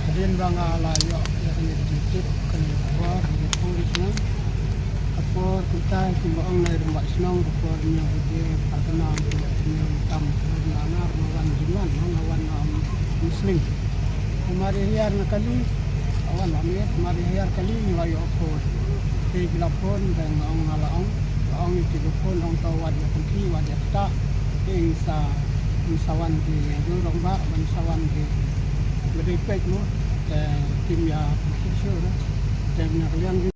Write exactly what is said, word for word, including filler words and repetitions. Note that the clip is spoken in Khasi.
Hadien ba nga la ïoh ïa kane ka jingtip, kane ka khubor, kane ka phone shnong. Ka por kumta kumba ong na i rangbah shnong, ka por ñiew video, ka kena ñiew tam, na nga nga wan jingwan, nga wan, um, Muslim. Mar ïa hiar na kali, wan la miet, mar ïa hiar kali, nga la ïoh phone. Te ki la phone, te nga ong, nga la ong, nga ong ïa ki la phone, ong to wat ïa pynki, wat ïa ktah. Te sa, sa wan ki rangbah, ban sa wan ki ba dei peit mo, te kim ïa pynki shuh, te na ka liang